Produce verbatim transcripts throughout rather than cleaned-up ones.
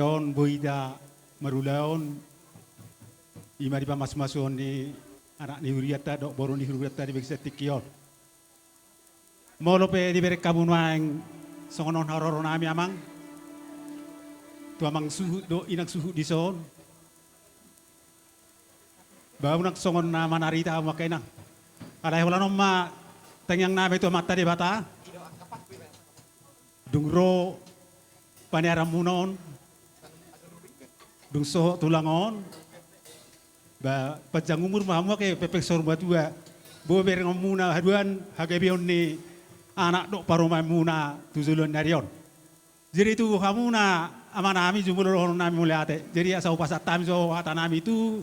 on boi hita marulaon, i ma di pamasumasuon ni anak ni hurianta dohot boru ni hurianta di bagasan tingki on. Molo pe dibereng hamu nuaeng songon on haroronami, amang, tu amang suhut dohot inang suhut dison, ba unang songon na manarita hamu angka inang. Alai holan on ma tangiangnami tu Amanta Debata, dung ro paniaranmuna on, dung sohot tulang on, ba panjang umur ma hamu angka pepeng saur matua, boi berengonmuna haduan hagabeon ni anak dohot parumaenmuna tu joloan ni ari on. Jadi tu hamuna amanami, jumolo dohononnami mauliate. Jadi asa hupasahat hami jo hatanami tu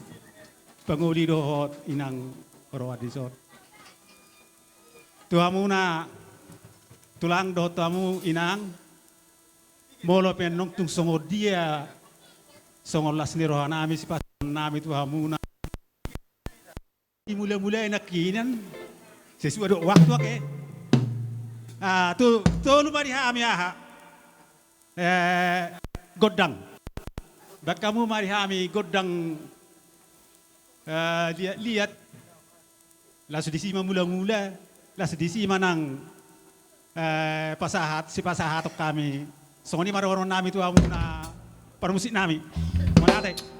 pangoli dohot inang roha dison. Tu hamuna tulang dohot tu hamu inang, molo pe annon tung songon dia songon las ni rohanami sipasahatonnami tu hamuna, dimulamulai nangkiningan sesuai dohot waktu ake. Ah, tu tolu ma di hami aha, eh, gondang. Baen hamu ma di hami gondang, eh, liat-liat. Laos disi ma mulamula, laos disi ma nang, eh, pasahat, sipasahaton hami. Songon i ma dohononnami tu hamuna parmusiknami. Mauliate.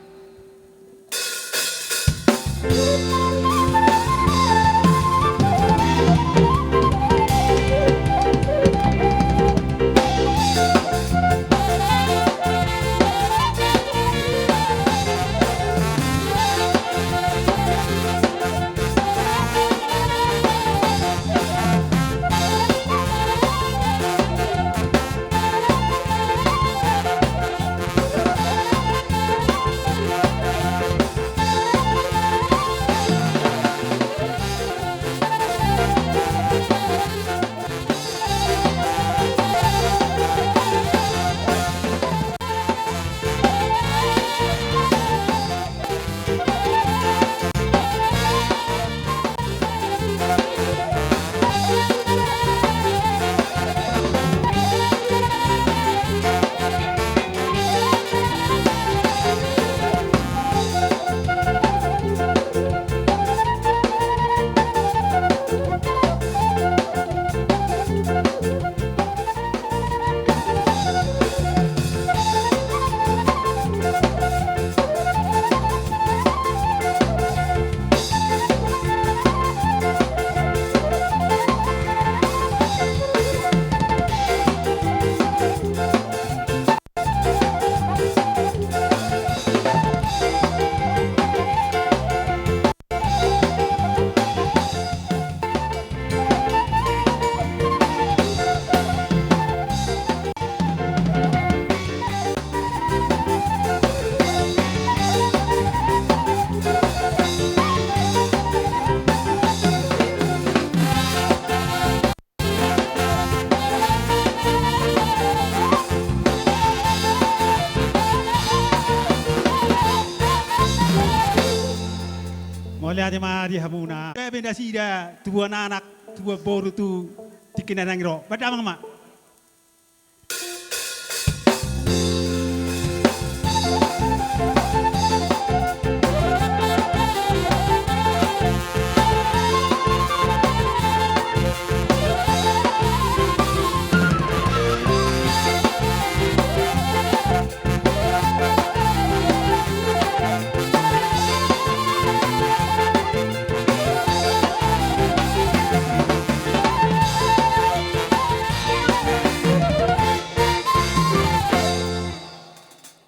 Mauliate ma di hamuna. Gabe nasida tubuan anak, tubuan boru tu tingki na naeng ro. Baen damang ma.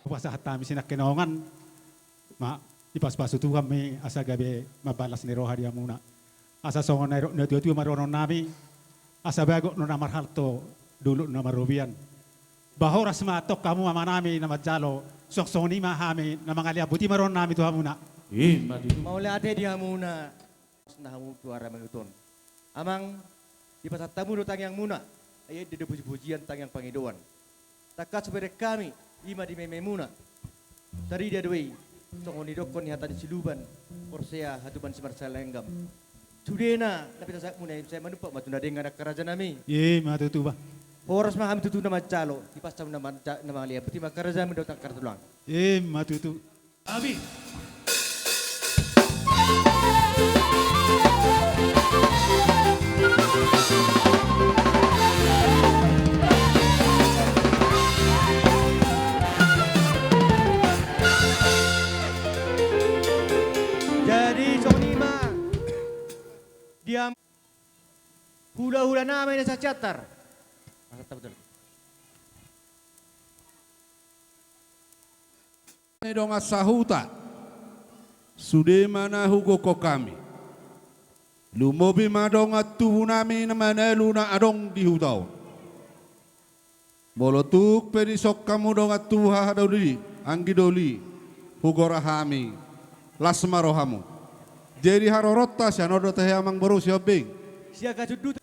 Hupasahat hami sinangkaningan, ma, dipasupasu Tuhan ma i asa gabe mambahen las ni roha di hamuna. Asa songon na nidok ni natuatua ma dohononnami, asa bagot do na marhalto, dolok do na marrobean. Ba horas ma antong hamu amanami na manjalo, suang songon i ma hami na mangalean. Boti ma dohononnami tu hamuna. I ma tutu. Mauliate di hamuna. Na hamu tu aramangihut on. Amang, dipasahat hamu do tangiangmuna, ai ende do pujipujian tangiang pangidoan. Tangkas hubereng hami, i ma di mememuna. Tarida do i, songon nidokkon ni hata ni siluban, porsea hatubuan simarsalenggam. Sudena na pinasahatmuna i sai manumpak ma tu na denggan angka rajanami. I ma tutu ba. Horas ma hami tutu na manjalo, dipasam na manja-, na mangalean, berarti ma karajami dohot angka tulang. Ima tutu. Ami. Jadi songon i ma. Diam. Hulahula nami na sasiantar. Masa tak betul. Dongan sahuta, sude ma na hugokhon hami. Lumobi ma dongan tubu nami na manalu na adong di huta on. Molo tung pe dison hamu dongan tubu hahadoli, anggidoli, hugora hami, las ma rohamu. Jadi haroronta sian on do tahe amang boru Sihombing. Sian hasuhuton.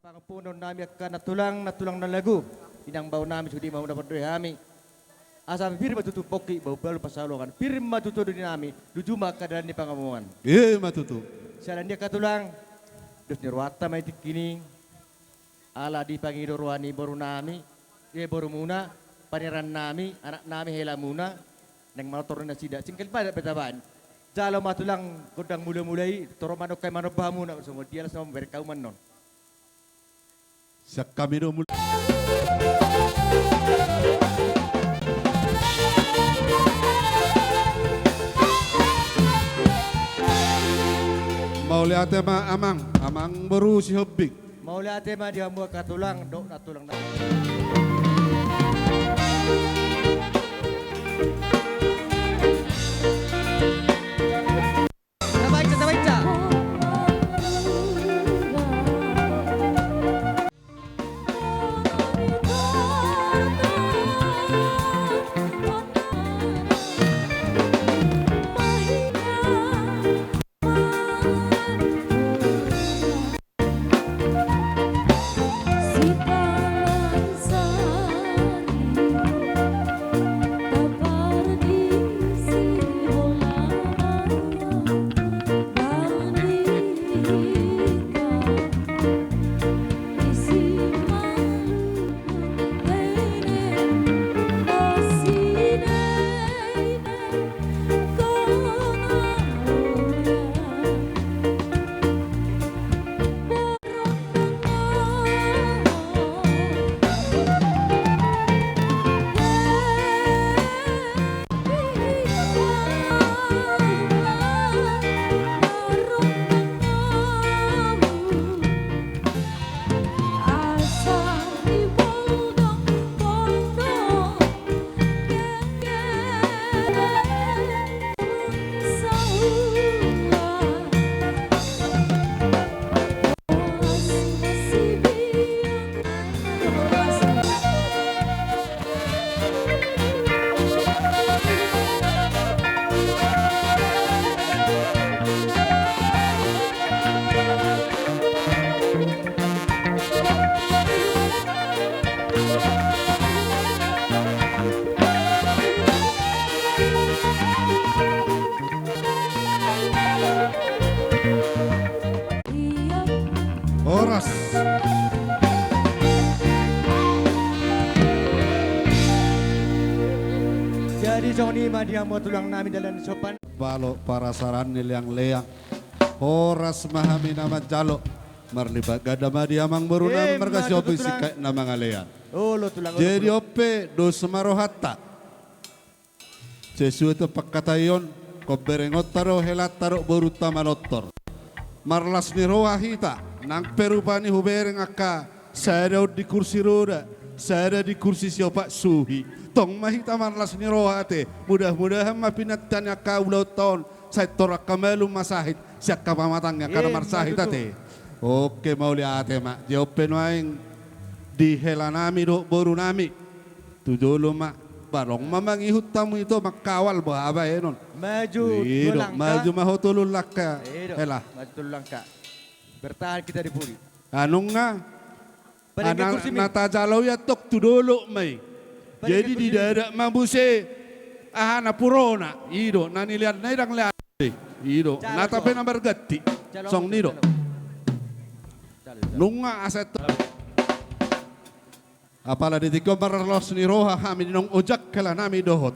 Pangampunon nami angka nantulang, nantulang na lagu. Inang bao nami, sude ma muna pardoe hami. Asa pir ma tutu pongki, bao balu pansalongan. Pir ma tutu odi nami, luju ma angka dalan ni pangomoan. Ima tutu. Siala ni i angka tulang, dos ni rohanta ma i tingki i. Ala dipangido roha ni boru nami, eh, boru muna, paneran nami, anak nami, hela muna, naeng manortor nasida. Singkat padat be tabaen. Jalo ma tulang gondang mula-mula i, torop ma nangkin manomba hamuna, songon dia las na mambereng hamu annon. Sian hami do mul- Mauliate ma amang, amang boru Sihombing. Mauliate ma di hamu angka tulang, dohot nantulang na. Tabaen, tabaen. Songon i ma di hamu tulang nami dalan sopan. Balo parasaran ni leang-leang. Horas ma hami na manjalo. Marlipat ganda ma di amangboru nami. Emma tutu, margasiop tulang. Singkat na mangalean. Olo tulang, olo. Jadi tulang, on pe dos ma rohanta. Sesuai tu pangkataion, ingkon berengonta do helanta dohot borunta Manortor. Marlas ni roha hita, nang pe rupani hubereng angka sada on di kursi roda, sada di kursi siopat suhi. Tong ma hita marlas ni roha ate, mudah-mudahan ma pinantian ni angka ulaonta on, sai tor angka malum ma sahit, sian angka pamatang ni angka na marsahit ate. Emma tutu. Oke, mauliate ma. Jadi on pe nuaeng di hela nami dohot boru nami. Tu jolo ma, ba adong ma mangihut hamu ito mangkawal boha baenon. Maju dua langkah. Maju ma ho tolu langkah. Maju tolu langkah. Bertahan kita di pudi. Nunga. Na tajalo i antong tu dolok ma i. Jadi didadak ma muse aha na purona. I do, na nilean na i ndang lean. I do. Na tape na marganti. Songon i do. Nunga asa antong. Apala di tingki on marlas ni roha hami di naung ojak hela nami dohot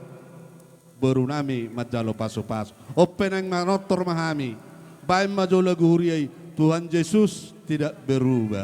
boru nami manjalo pasu-pasu. On pe naeng manortor ma hami. Baen ma jo lagu huria i, Tuhan Yesus tidak berubah.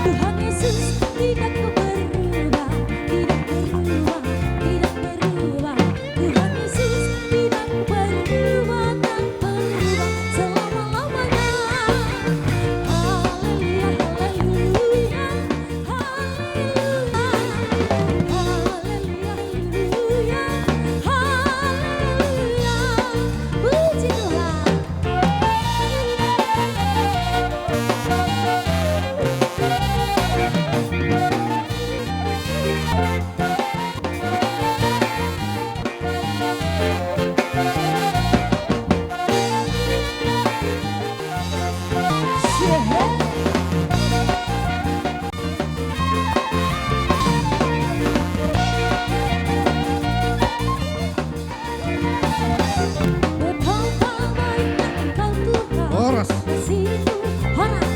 Tuhan Yesus tidak berubah, tidak berubah, tidak berubah. Tuhan Yesus tidak berubah, tak berubah selama-lamanya. Haleluya, haleluya, haleluya, haleluya, haleluya. Puji Tuhan. Horas. Horas.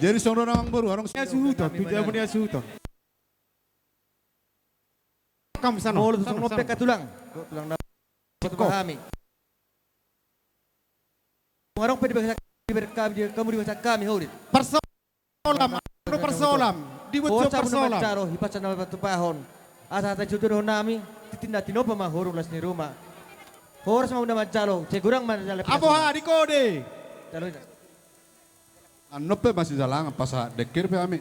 Jadi songon on amangboru, adong suhuton, tu jabu ni suhuton. Kam sana. Molo tu sana, songon on pe, sana. Tulang. Tulang na. Cekko. Hami. Nunga adong pe di bagasan kami, di bagasan kami, hori. Parsolam, parsolam. Dibuat parsolam. Horas hamu na manjalo, hipas na patupahon. Asa hata ni situtu dohonon nami, tintin na tinopa ma hurung las ni ruma. Horas ma hamu na manjalo, sai godang ma jala. Apo ha, di kode. Jalo ina. Annon pe masijalangan pasahat dengke pe hami.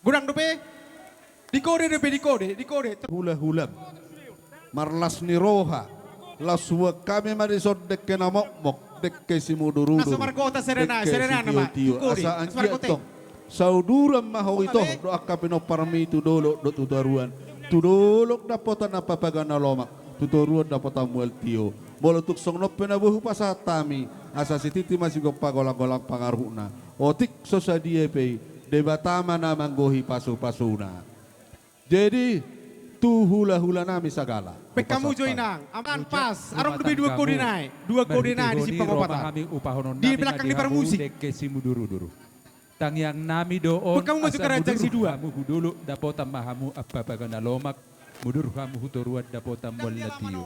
Godang dope? Di kode dope, di kode, di kode. Hula-hula. Marlas ni roha. Laos huboan hami ma dison dengke na mokmok, dengke simudur-udur. Na so margota serena, dengke serena nama. Sitio-tio. Di kode. Asa anggiat tong sauduran ma ho ito, dohot angka pinomparmi tu dolok dohot tu toruan. Tu dolok dapotan Ampapaga na lomak, tu toruan dapotan mual tio. Molo tung songon on pe na boi hupasahat hami, asa sititi ma sigompa golang-golang pangarahutna. Otik so sadia pe i, Debata ma na manggohi pasu-pasuna. Jadi, tu hula-hula nami sagala. Pek hamu jo inang, amang pas, adong dope dua kode nai, dua kode nai di simpang opat. Di belakang ni parmusik. Dengke simudur-udur. Tangiang nami do on, asa mudur hamu hu dolok dapotan ma hamu Ampapaga na lomak, mudur hamu hu toruan dapotan mual na tio.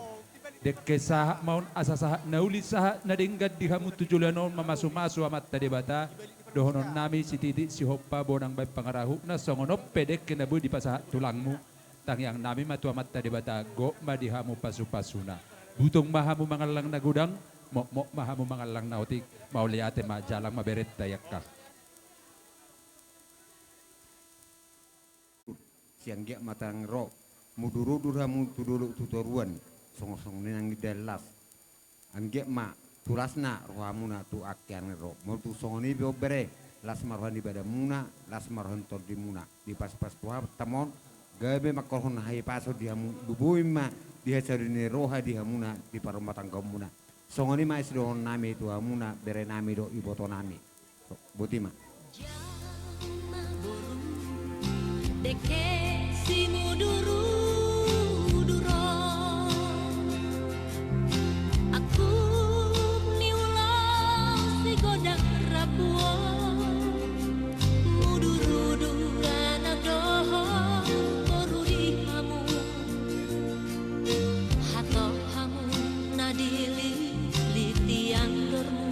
Dengke sahat ma on asa sahat na uli sahat na denggan di hamu tu joloan on mamasu-masu Amanta Debata, dohonon nami sititi sihompa bonang baen pangarahutna songon on pe dengke na boi dipasahat tulangmu, tangiang nami ma tu Amanta Debata gok ma di hamu pasu-pasuna. Butong ma hamu mangallang na godang, mokmok ma hamu mangallang na otik, mauliate ma jalang ma berenta i angka. Sai anggiat ma tangiang ro, mudur-udur hamu tu dolok tu toruan, songon-songon i nang indahan las. Anggiat ma tu lasna rohamuna tu angka angin ro. Molo tung songon i pe on bere, las ma roha ni badanmuna, las ma roha ni tondimuna. Dipas-pas Tuhanta ma on, gabe mangkorhon hahipason di hamu, boi ma dihasauri ni roha di hamuna, di parrumatanggaonmuna. Songon i ma sidohonon nami tu hamuna, bere nami dohot iboto nami. Boti ma. Jama boru, dengke simudur-udur on. Akum ni ulos di godang rambu on. Mudur-udur anak dohot boru di hamu. Hatop hamu na dililiti andormu.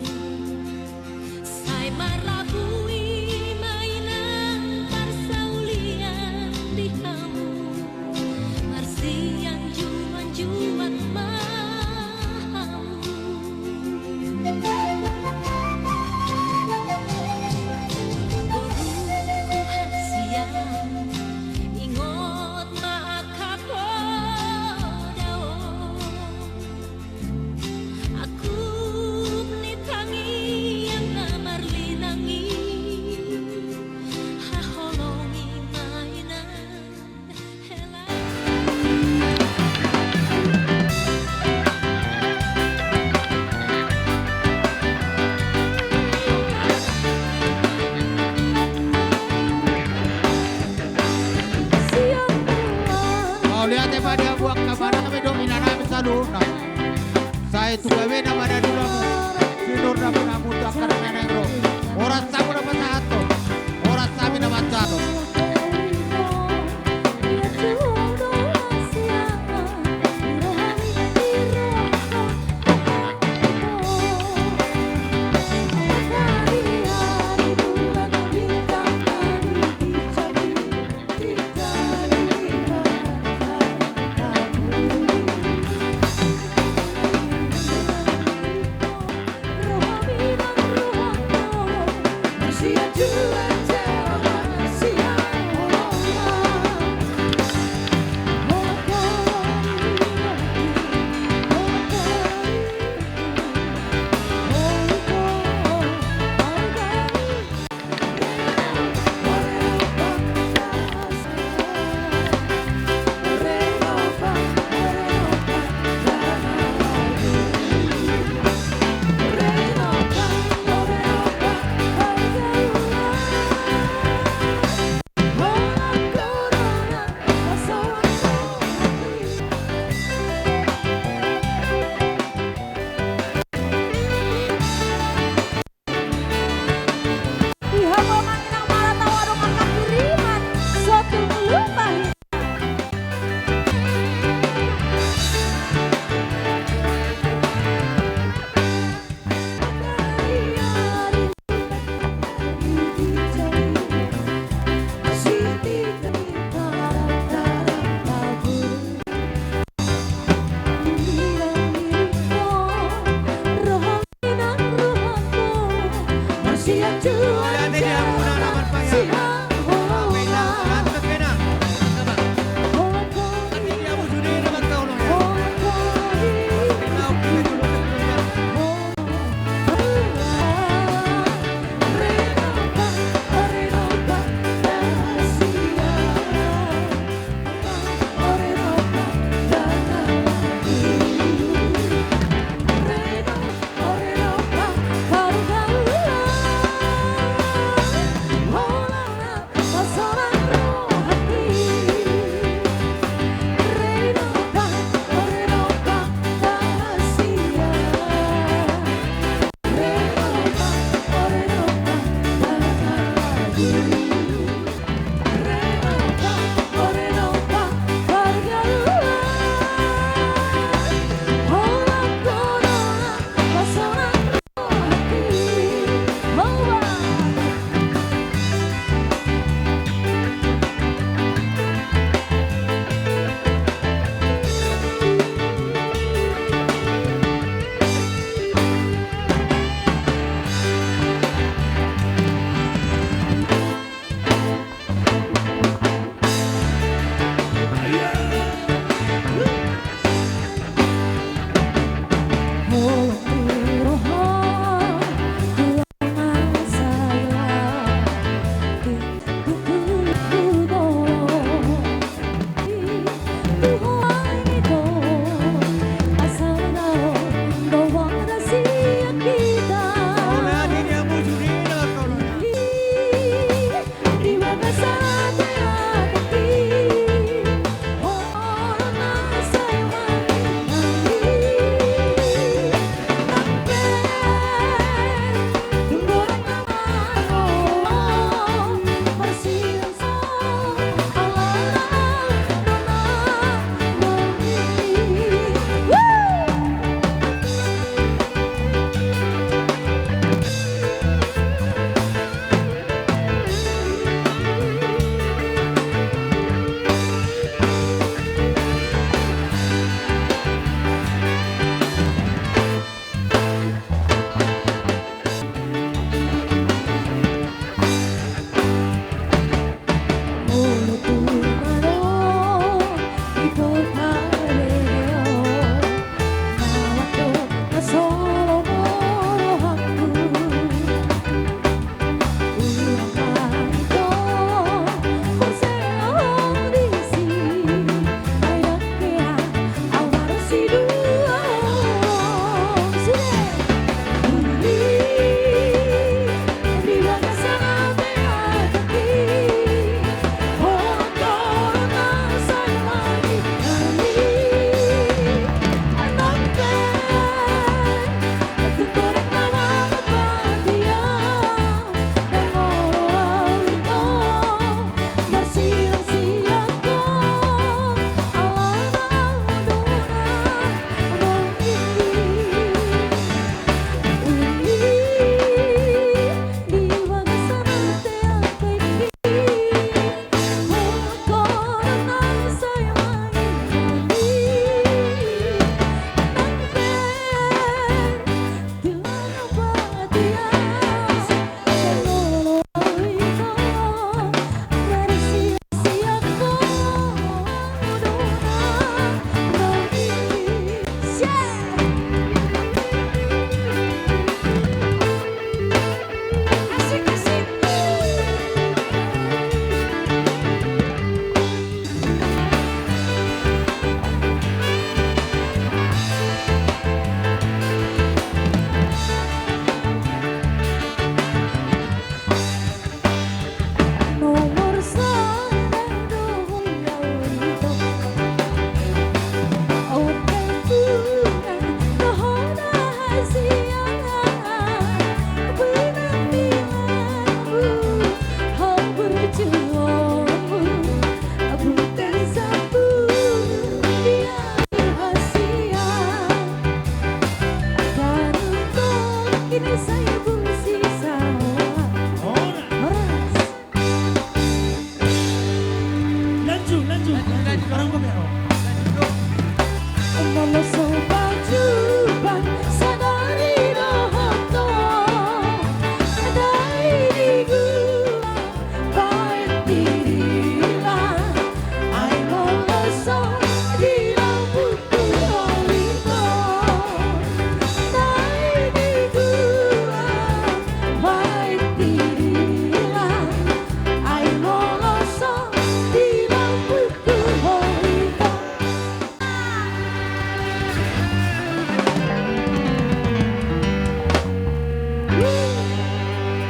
Sai marlabui ma inang parsaulian di hamu. Marsianjuan-juan ma hamu. Boruku hasian, ingot ma angka poda on. Akum ni tangiang na marlinang i, haholongi ma inang hela. Mauliate ma di hamu angka amanami dohot inanami saluhutna. Sai tu gabe na madadulamu, sinur na pinamutu angka na naeng ro. Horas hamu na pasahathon, horas hami na manjalo.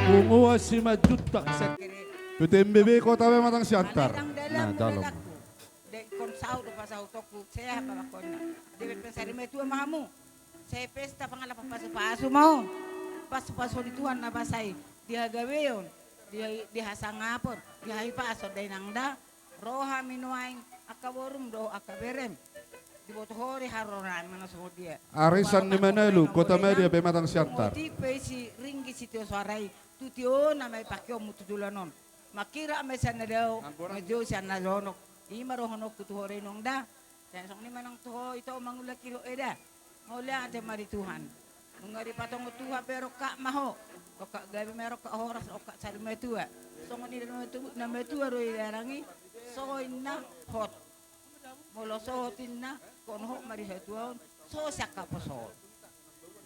Punguan Simanjuntak, tu T M B B Kota Pematang Siantar. Nah, dalam. Dek ingkon saut do pasahutonku, sehat ma ingkon na. Dek pansarimatua ma hamu. Sai pesta pangalapan pasupasu ma on. Pasupasu ni Tuhan na basa i di hagabeon, di, di hasangapon, di hahipason da inang da. Ro hami nuaeng angka borum dohot angka berem. Diboto ho do haroro nami manang songon dia. Arisan ni Manalu, Kota Madya, Pematang Siantar. Otik pe si ringgit sitio soara i, tu tio nama i pakeonmu tu joloan on. Mangkirap ma i sian na dao, manjou sian na jonok. I ma dohononku tu ho da inong da. Sai songon i ma nang tu ho ito mangula kilok eda. Mauliate ma di Tuhan. Nunga dipatongon Tuhan be rongkap ma ho. Rongkap gabe ma i, rongkap horas, rongkap sarimatua. Songon i do na matua, na matua do i dalang i. So inna hot. Molo so hot inna, ingkon hot ma di hatuaon, so siangkap poso on.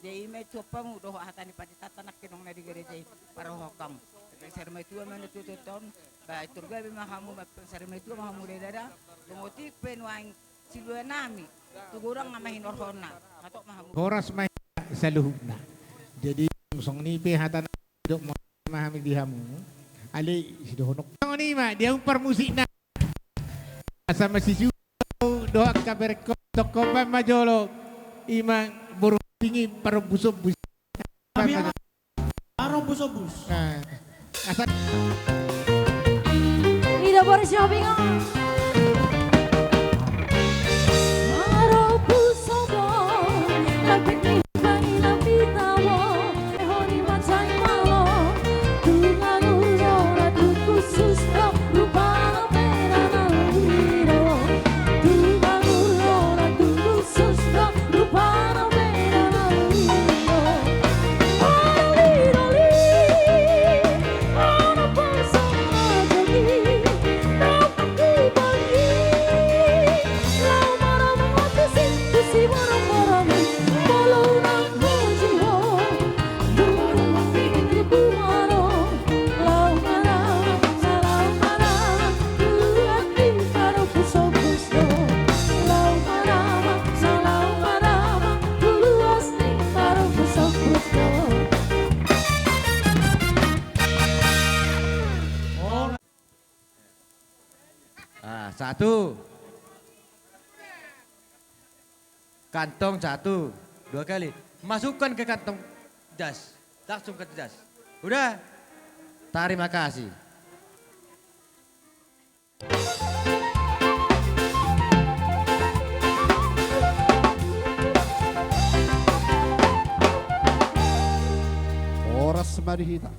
Jadi i ma i tu hamu dohot hata ni pandita nangkin nong na di gareja i, parrohahon hamu. Sarimatua ma na tuatua on, ba pintor gabe ma hamu, ba sarimatua ma hamu da dada. Tung otik pe nuaeng silua nami, tu godang ma hinorhonna. Hatop ma hamu. Horas ma hita saluhutna. Jadi songon i pe hata na didok ma hami di hamu. Alai sidohononku songon i ma di hamu parmusikna. Asa masisuda dohot angka berengkon, tongkoban ma jolo. I ma boru Hombing i, parombusombus. Parombusombus. Nah, asa. Ida boru si Hombing on. Satu. Kantong satu. Dua kali. Masukkan ke kantong jas. Langsung ke jas. Udah? Tarima kasih. Horas ma di hita.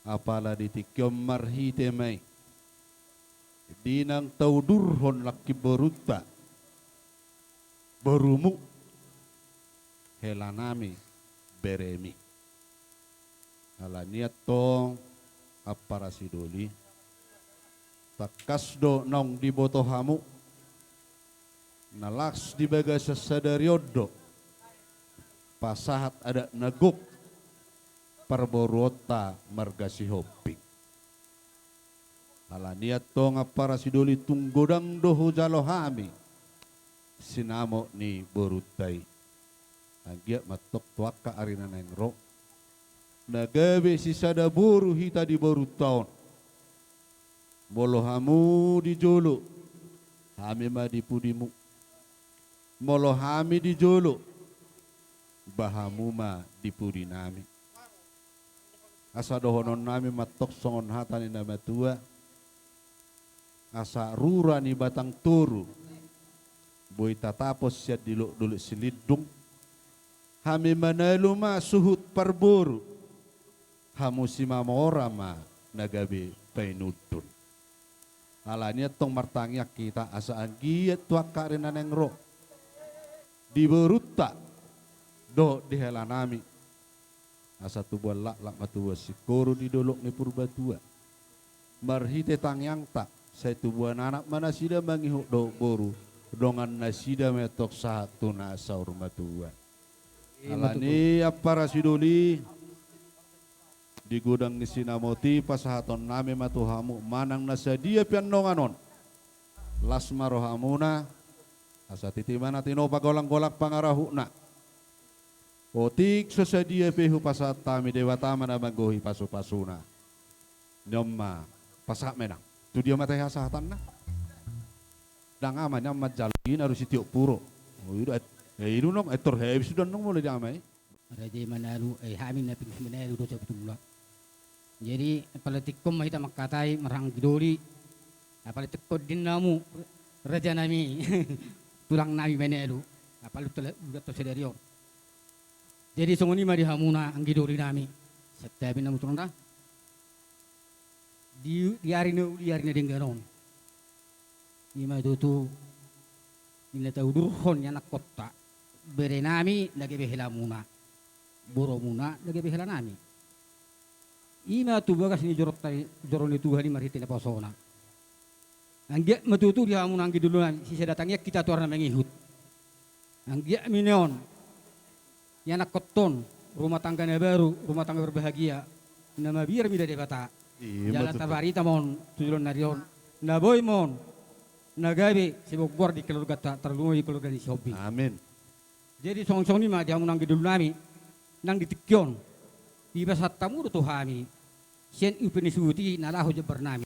Apala di tingki on marhite ma i di naung taudurhon nangkin borunta, borumu, helanami, beremi. Alani antong ampara sidoli, tangkas do naung diboto hamu, na las di bagasan sadari on do pasahat adat na gok parboruonta marga Sihombing. Alani antong ampara sidoli tung godang do hujalo hami sinamot ni borunta i. Anggiat ma antong tu angka ari na naeng ro na gabe sisada boru hita di borunta on. Molo hamu di jolo, hami ma di pudimu. Molo hami di jolo, ba hamu ma di pudinami. Asa dohononnami ma antong songon hata ni na matua, asa rura ni batang toru boi tatapos sian dolok-dolok Silindung. Hami manalu ma suhut parboru, hamu simamora ma na gabe painundun. Alani antong martangiang hita asa anggiat tu angka ari na naeng ro di borunta dohot di helanami, asa tubuan laklak ma tubuan singkoru di dolok ni Purbatua. Marhite tangiangta, sai tubuan anak ma nasida mangihut dohot boru, dongan nasida ma antong sahat tu na saur matua. Alani ampara sidoli, di godang ni sinamot i pasahatonnami ma tu hamu manang na sadia pe annon on. Las ma rohamuna, asa titi ma na tinopa golang-golang pangarahutna. Otik so sadia pe hupasahat hami, Debata ma na manggohi pasu-pasuna. Nion ma, pasahat ma inang. Tu dia ma tahe hasahatanna? Ndang ama nian manjalo i na ro sitiop puro. O, i do, eh, i do nong, eh, tor habis do nong molo di ama i. Raja i manalu, eh, hami na pingis manalu do sabotulna. Jadi, apala tingki on ma hita mangkatai, marhanggi doli. Apala tingki on di hamu, rajanami. Tulangnami manalu. Apala tu la-, udah tu sadari on. Jadi, songon i ma di hamuna, anggi dolinami. Santabi na muturna. Di, di ari na uli, ari na denggan on. I ma tutu, di na taudurhon ni anakkonta, berenami na gabe helamuna, borumuna na gabe helanami. I ma tu bagas ni joronta, joro ni Tuhan i marhite naposona. Anggiat ma tutu di hamuna anggi dolinami, sisada tangiang hita tu ari na mangihut. Anggiat ma nion, ianakkon on, rumah tangga na baru, rumah tangga berbahagia, na mabiar mida Debata. Iya, jala ma tutu. Tabarita ma on, tu joloan ni ari on, na boi ma on, na gabe, siboan goar di keluarganta, tarlumobi di keluarga ni Sihombing. Amin. Jadi songon-songon i ma di hamuna anggi dolinami, nang di tingki on, dipasahat hamu do tu hami, sian upa ni suhut i na laho jambarnami.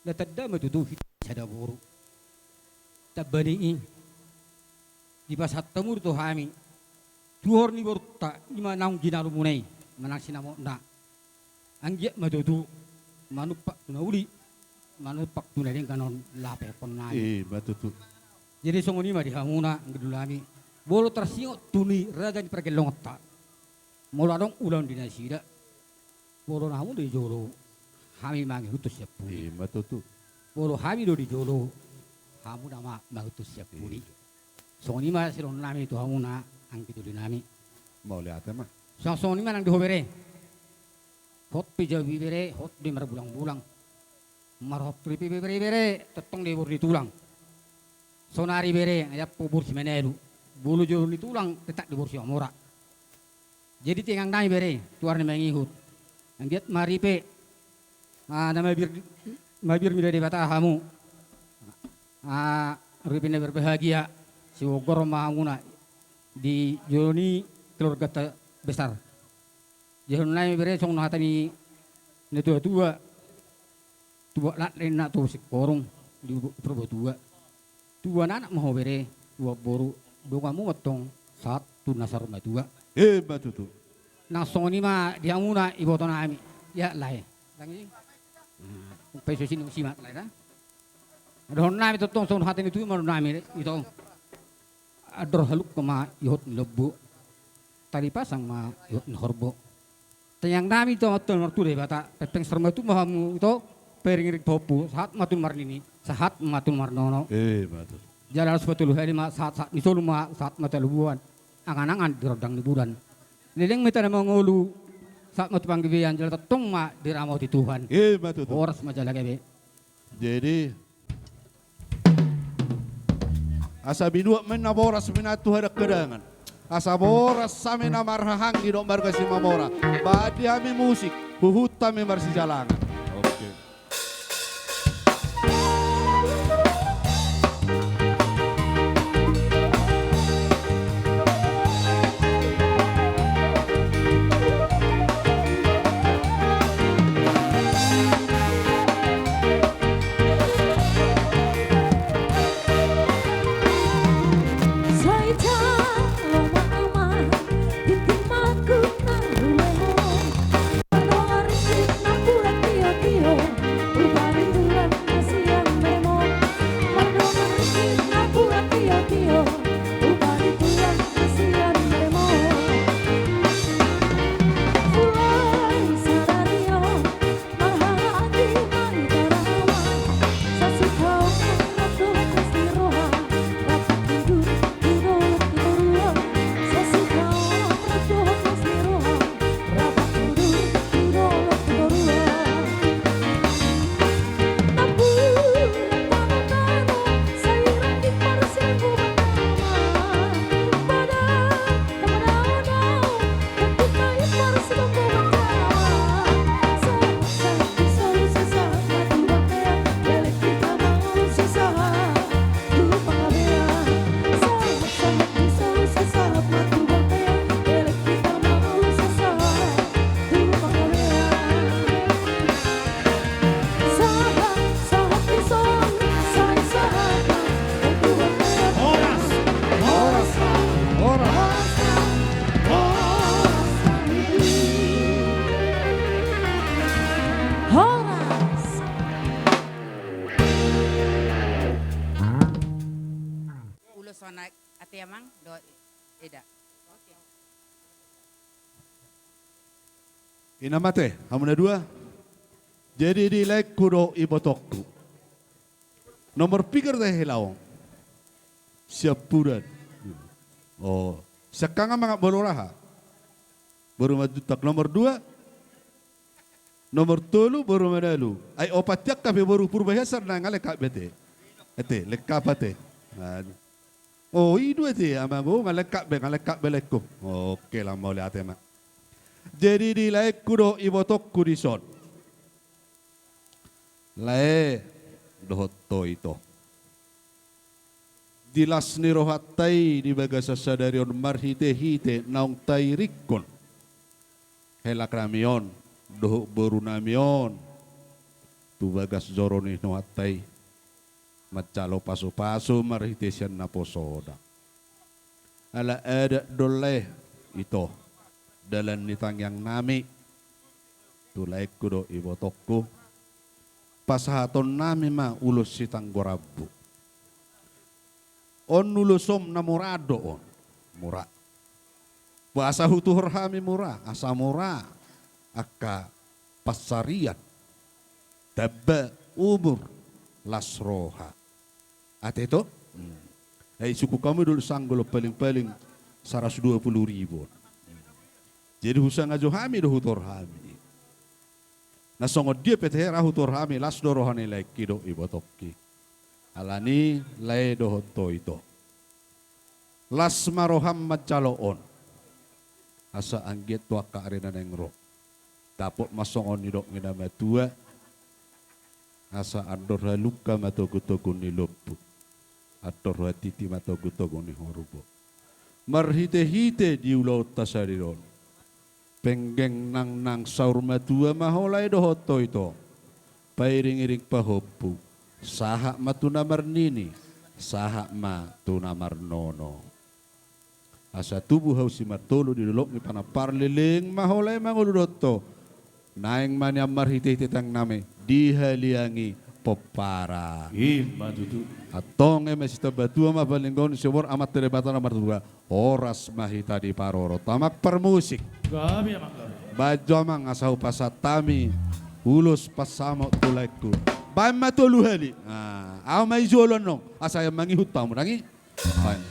Na tanda ma tutu hita sada boru. Tamba ni i, dipasahat hamu do tu hami, tuhor ni borunta, i ma naung jinalomuna i, manang sinamotna. Anggiat ma tutu, manumpak tu na uli, manumpak tu na denggan on laho paeakkonnami. I ma tutu. Jadi songon i ma di hamuna, anggi dolinami. Molo tarsingot tu ni raja ni pargellongonta. Molo adong ulaon di nasida. Molo hamu do di jolo, hami mangihuthon sian pudi. I ma tutu. Molo hami do di jolo, hamu nama mangihuthon sian pudi. Iya. Songon i ma sidohononnami tu hamuna, anggi dolinami. Mauliate ma. Songon, songon i ma nang di ho bere. Hot pe jabu i bere, hot pe marbulang-bulang. Marhot ripe bere, bere, tongtong do i boru ni tulang. Sonari bere, ai ampo boru simanalu. Molo jolo ni tulang, tetap do i boru simamora. Jadi tangiangnami bere, tu ari na mangihut. Anggiat ma ripe, ah, na mabiar, mabiar mida Debata hamu. Ah, ripe na berbahagia, siboan goar ma hamuna di jolo ni keluarganta besar. Jadi songon i ma bere, songon hata ni natua-tua. Tubuan lae ninna tu Singkoru di Purbatua. Tubuan anak ma ho bere, tubuan boru, donganmu ma antong sahat tu na saur matua. Emma tutu. Nang songon i ma di hamuna ibotonami. Ia lae. Tangi. Nah, umpai so sinung simak lae da. Dohononnami tongtong songon hata ni tubu ma dohononnami ito. Andor halumpang ma ihot ni lombu. Tali pasang ma ihot ni horbo. Tangiangnami tu Amanta na martua Debata, pengpeng saur matua ma hamu ito, pairingiring pahompu, sahat ma tu na marnini, sahat ma tu na marnono. Emma tutu. Jala laos patolu hali ma sahat, sahat ni solu ma sahat ma tu halomoan, angan-angan di rondang ni bulan. Leleng ma hita na mangolu, sahat ma tu panggabean, jala tongtong ma diramoti Tuhan. Emma tutu. Horas ma jala gabe. Jadi, asa binuat ma ninna boras ma ninna tu hadanghadangan. Asa boras hami na marhahaanggi dohot marga Simamora. Bahen di hami musik, huhut hami marsijalangan. Oke. Horas! Horas! Horas! Horas! Ulos on ate amang do eda. Oke. Inna ma ate, hamu na dua. Jadi di laengku dohot ibotongku. Nomor piga do tahe laho on? Siampudan. Oh, siangkangan ma nga boru raha. Boru Manjuntak. Nomor dua. Nomor tolu boru Manalu. Ai opat i angka pe boru Purbahiasan na nga lengkap be ate. Ate, lengkap ate. Aduh. Oh, i dua ate, amang, oh, nga lengkap be, nga lengkap be laengku. Oke, lam mauliate ma. Jadi di laengku dohot ibotongku dison. Lae dohot ho ito. Di las ni rohanta i di bagasan sadari on marhitehite naung tairinghon hela nami on dohot boru nami on tu bagas joro ni rohanta i. Manjalo pasupasu marhite sian naposona. Ala adat do lae ito, dalan ni tangiang nami tu laengku dohot ibotongku, pasahaton nami ma ulos sitanggo rambu. On ulos on na mura do on, mura. Boasa hutuhor hami mura, asa mura angka pansarian, tamba umur, las roha. Ate ito? Hmm. Ai sungkun hamu do sanggul paling-paling saratus dua puluh ribu. Jadi husangajo hami do hutuhor hami. Na songon dia pe tahe ra hutuhor hami, las do roha ni laengki dohot ibotongki. Alani lae dohot ho ito. Las ma roham manjalo on. Asa anggiat tu angka ari na naeng ro. Dapot ma songon nidok ni na matua. Asa andor halumpang ma togu-togu ni lombu. Andor hatiti ma togu-togu ni horbo. Marhite-hite di ulaonta sadari on. Penggeng nang nang saur matua ma ho lae dohot ho ito. pairing-iring pahompu, sahat ma tu na marnini, sahat ma tu na marnono. Asa tubu hau simartolu di dolok ni Panampar, leleng ma holan i mangolu dohot ho. Naeng ma nian marhite-hite tangiang nami dihaliangi pomparan. I ma tutu. Antong eme sitamba tua ma paninggohon ni si Omor, Amanta Debata na martua, horas ma hita diparorot. Amang parmusik. Gabe, amang, gabe. Baen jo, amang, asa hupasahat hami ulos pansamot tu laengku. Baen ma tolu hali. Nah, ahu ma i jolo annon. Asa ia mangihut hamu nang i. Baen.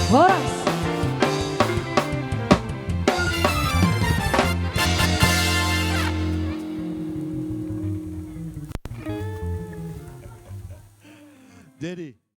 Horas. Jadi,